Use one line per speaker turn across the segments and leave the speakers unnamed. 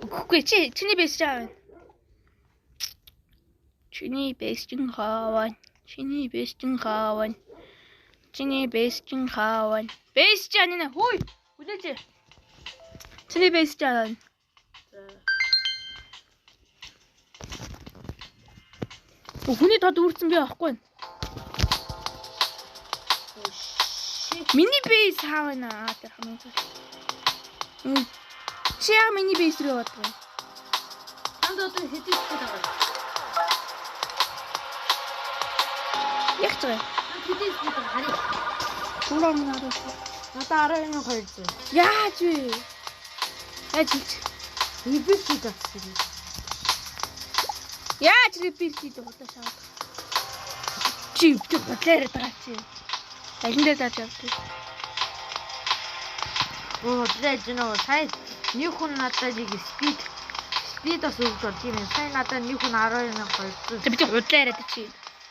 Үгүй чи чиний base чаа байна. Чиний base чин хааван. Чиний base чин хааван. Чиний base чин хааван. Base чи анина. Хүй. Хүлээж. Чиний base чи хааван. Хүний тод үрцэн би авахгүй. Миний base хаавна аа тэр хамгийн цол. Чи яа миний base рүү яваад байгаа юм?
Танд одоо хэдий speed байгаа юм?
Яг ч байгаа.
Танд хэдий speed байгаа харъя.
3.10.
Надад 1200.
Яаж вэ? Яаж хийж?
Rebuild хийж авчихсан.
Яаж rebuild хийдэг удаа шаваад. Чи өвдөх бодлоо яриад байгаа чи. Алин дээр зарж авдаг.
Оо бодлоо яж нөө сая нэг хүн надад нэг speed бас өгч болж юм. Сая надад нэг хүн 12200.
Тэг би чи худлаа яриад чи.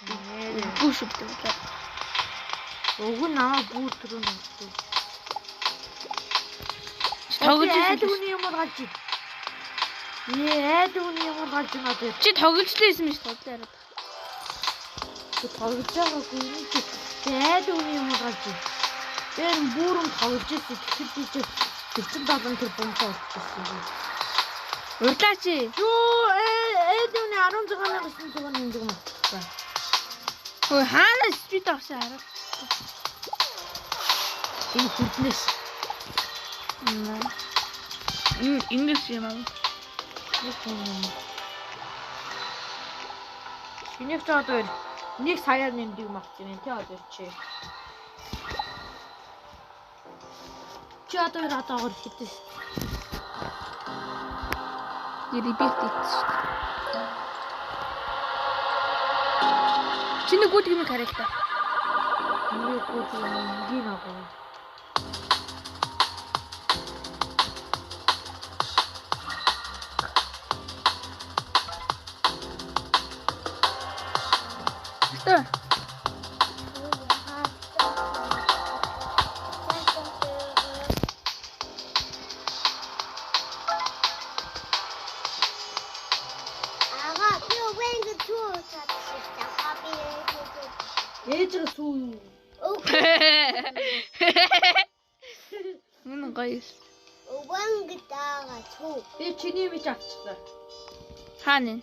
Үгүй шүү дээ худлаа.
Уг нь намайг бүр түрүү нүгтэй.
Тоглож
айд хүний юм гарч ир. Ээ айд хүний юм гарч ир надад.
Чи тоглож лээсэн юм шүү худлаа яриад.
Чи тоглож байгаагүй юм чи. Айд хүний юм гарч ир. Тэр бүрэн тоглож ирсэн. Тэгэхээр би чи 47 тэр бомбоо олчихсон юм.
Урдлаа чи.
Юу айд хүний 16900 нэмдэг юм байна.
Хөөе хаана speed авсан хараа.
Энэ хүрднээс.
Ингэс юм аа.
Шинийг ч одоо 1 саяар нэмдэг юм авчих юм тий одоо чи. Чи одоо одоогор хэдэн.
Rebuild хийсэн шүү дээ. Чиний гүд гэмэг харъя л та.
Миний гүд юм агуу.
Тэ.
Ага, би үгүй сүү чадчихсан. Би
Ээжээ сүү юу?
Энэ гоё.
Үгүй даага сүү.
Би чиний мич авчихсан.
Хаана вэ?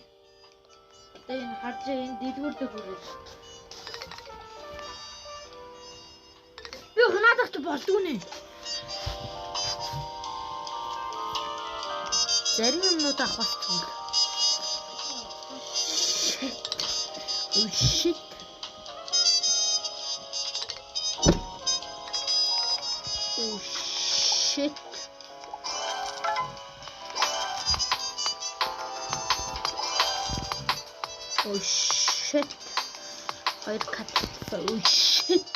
Одоо энэ харж энэ дэлгүүр дээр хүрээ. Би хунаадах ч болдгүй нэ. Зарим юмнууд авах бас зүйл. Oh shit. Oh shit. Oh shit. Хоёр кат. Oh shit.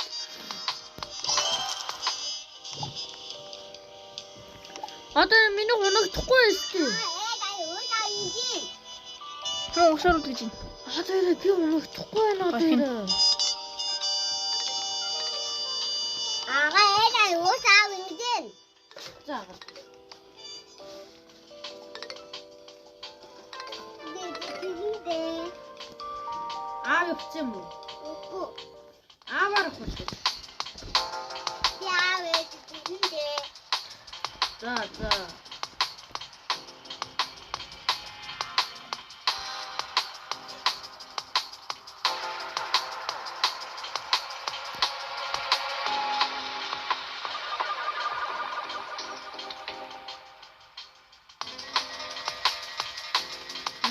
Одоо миний унагдахгүй байсан.
Хөө уушаар гэж байна.
Одоо би унагдахгүй байна одоо.
Ага ээгээ уусаа ингэдэн.
За. Аав явчихсан юм уу?
Үгүй.
Ааваар авах уу?
Яав ээгээ.
За за.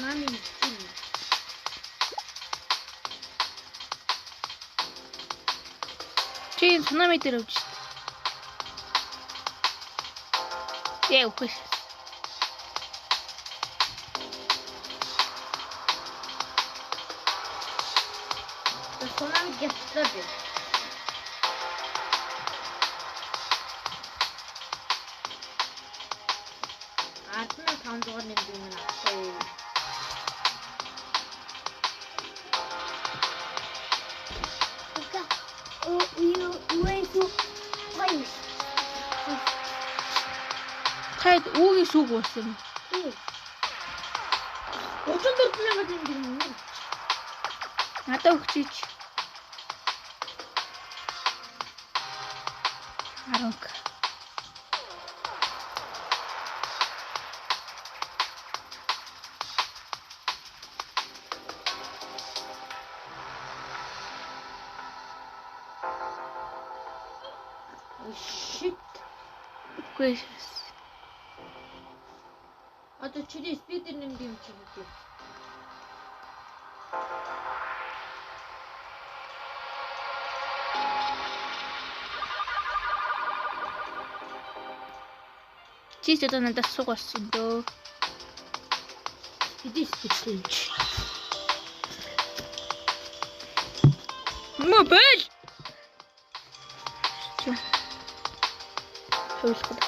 Мами
чи энэ цунами дээр явж шít. Яа үгүй.
Цунами гялтлаа би. Ардна 500 нэмдэг юм авахгүй.
Таад үүгийн сүг уусан юм.
34 мянга тэмдэг юм.
Надад өгчийч. 10.
Shit.
Үгүй.
Одоо чиний спидер нэмдэг юм чи гэдэг.
Чи ч одоо надад суг болсон дөө.
Хэдий спидер юм чи.
Мө бэл. Хөвлөх.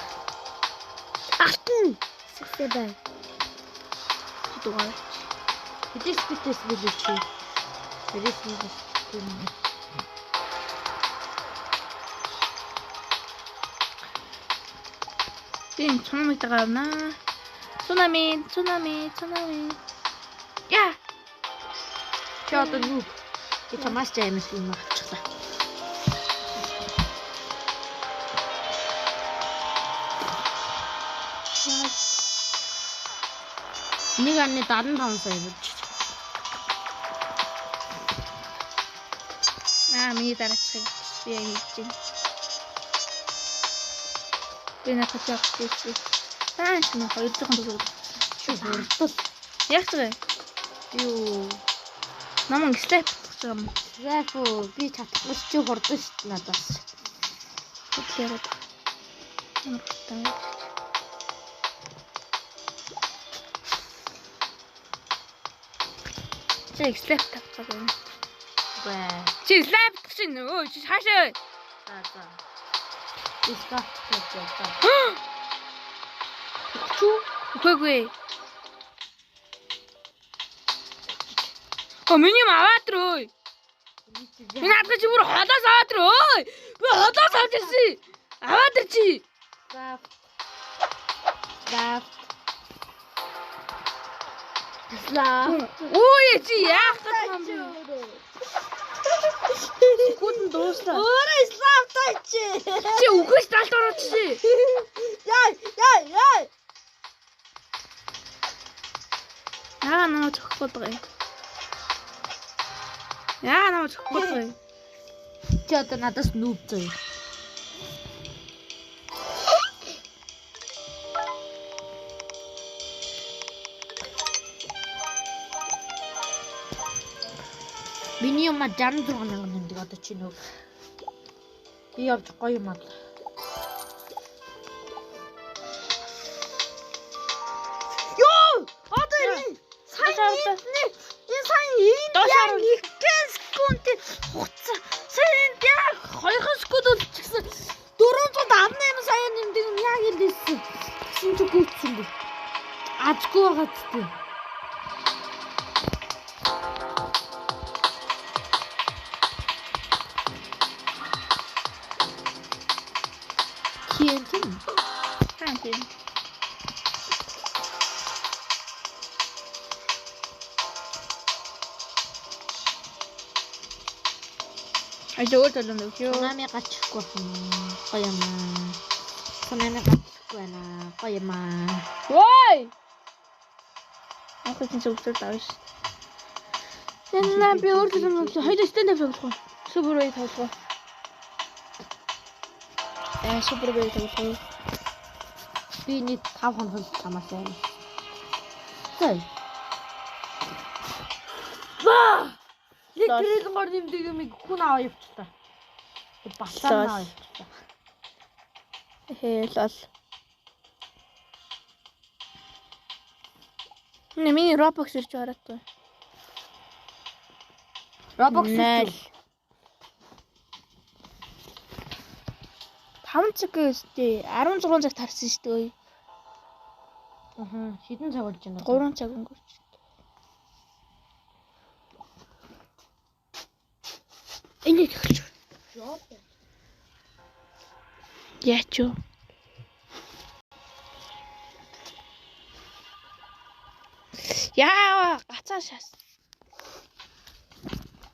Алтан. Сэсэ бай.
Чи дугаар.
Хэдий спидерс билүү чи? Хэрэг спидер юм.
Би энэ цунамитайгаа авнаа. Цунами, цунами, цунами. Яа.
Чи одоо нүг. Би чамаас ч амар юм авчихлаа. Нэг анны 75 сая болж.
Аа, миний дараачих би яг хийж байна. Би надад явах гэж. Аа, чи нэ 200 төгрөг.
Чи хурдл.
Яг ч вэ?
Юу?
Наман слайп гэж байгаа юм.
Слайп би чадахгүй чи хурдан шүү дээ надаас.
Тэгэхээр ямар хурдан вэ? Чи слайп тавьчих юм.
Бэ.
Чи слайп чинь өө чи хаашаа.
За за. Би слайп тавьчих.
Чүү үхээгүй. Оо миний юм аваад рөө. Би надад чи бүр холоос аваад рөө. Би холоос авч ирсэн. Аваад ир чи.
За. За. Слаа.
Өө чи яах гэдэг юм бэ? Гүн дууслаа.
Өөрөө слав таач.
Чи үхэж талд орооч чи.
Яа, яа, яа.
Яа намайг зөхөх гээд байгаа юм. Яа намайг зөхөх гээд байгаа юм.
Чи одоо надаас нүб заяа. Миний юм 66 мянган нэмдэг одоо чи нөө. Би явж гоё юм авлаа. Йоо! Одоо энэ сайн энэ сайн энэ яг 1 секунд хугацаа. Сайн энд яг 2 секунд үлдчихсэн. 418 сая нэмдэг юм яг илээсэн. Тэгсэн чи гүйцсэнгүй. Азгүй байгаа ч тийм. TNT.
Аа тийм. Ажиг өөр төлөнд өгөө.
Цунами гарч ирэхгүй байх юм уу? Гоё юм аа. Цунами гарч ирэхгүй байна. Гоё юм аа.
Вой! Анх чинь зөвхөн авна шүү. Энэ би өөр төлөнд өглөө. Хоёул stand up тоглох уу? Супер бэй тоглох уу? Супер бэй тоглох уу?
Би нэг 5 хоног чамаас байна. За. Ба! Нэг триллгоор нэмдэг юм хүн аваа явчихлаа. Батлаа аваа явчихлаа.
Хэлэл. Нэ миний Roblox ирж хараатай.
Roblox
0. 5 цаг өстэй 16 цаг тарсан шүү дээ.
Аа, хэдэн цаг болж байна?
3 цаг өнгөрч. Энийг эхэлж. Яач юу? Яа, гацаа шаас.